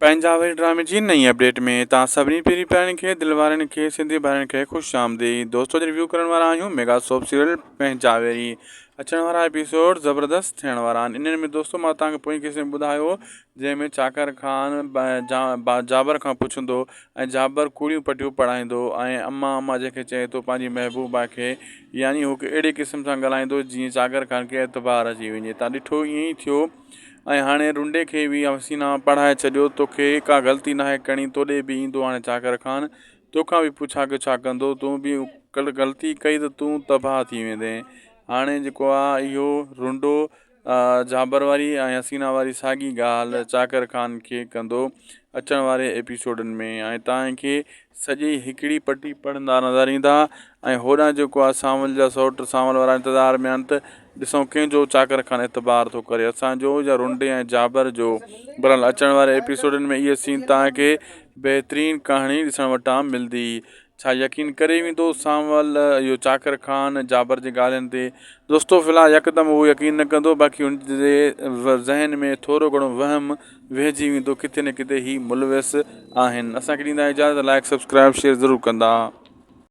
پنهنجا وري ڊرامي جي نئين اپڊيٽ ۾ توهان سڀني پيري پيارن کي دل وارن کي سنڌي ڀائرن کي خوش آمديد دوستو اڄ ريويو ڪرڻ وارا آهيون ميگا سوپ سيريل پنهنجا ويري اچڻ وارا ايپيسوڊ زبردست ٿيڻ وارا آهن انهن ۾ دوستو مان توهان کي پوئين قسط ۾ ٻڌايو جنهن ۾ چاڪر خان جابر کان پڇندو ۽ جابر ڪوڙيون پٽيون پڙهائيندو ۽ اما اما جنهن کي چئي ٿو پنهنجي محبوبا کي يعني هو اهڙي قسم سان ڳالهائيندو جيئن چاڪر خان کي اعتبار اچي وڃي تان ڏٺو ائين ئي ٿيو ۽ هاڻي رنڊي کي به حسينا پڙهائي ڇڏيو توکي ڪا غلطي ناهي ڪرڻي توڏي به ايندو هاڻي چاڪر خان توکان به پڇا ڳڇا ڪندو تون به غلطي ڪئي ته تون تباهه ٿي ويندين هاڻي جيڪو آ اهو رنڊو جابر واري ۽ حسينا واري ساڳي ڳالهه چاڪر خان کي ڪندو اچڻ واري ايپيسوڊن ۾ ۽ توهان کي سڄي هڪڙي پٽي پڙهندا نظر ايندا ۽ هوڏانهن جيڪو آهي سانول جا سئوٽ سانول وارا انتظار ۾ آهن ته ڏسون ڪنهن جو چاڪر خان اعتبار ٿو ڪري اسان جو يا رنڊي ۽ جابر جو بهرحال اچڻ واري ايپيسوڊن ۾ اهي سين توهان کي بهترين ڪهاڻي ڏسڻ وٽان ملندي ڇا يقين ڪري ويندو سانول اهو چاڪر خان جابر جي ڳالهين تي دوستو في الحال يڪدم هو يقين نه ڪندو باقي ان جي ذهن ۾ ٿورو گهڻو وهم ويهجي ويندو ڪٿي نه ڪٿي هي ملوث آهن اسان کي ڏيندا اجازت لائڪ سبسڪرائب شيئر ضرور ڪندا.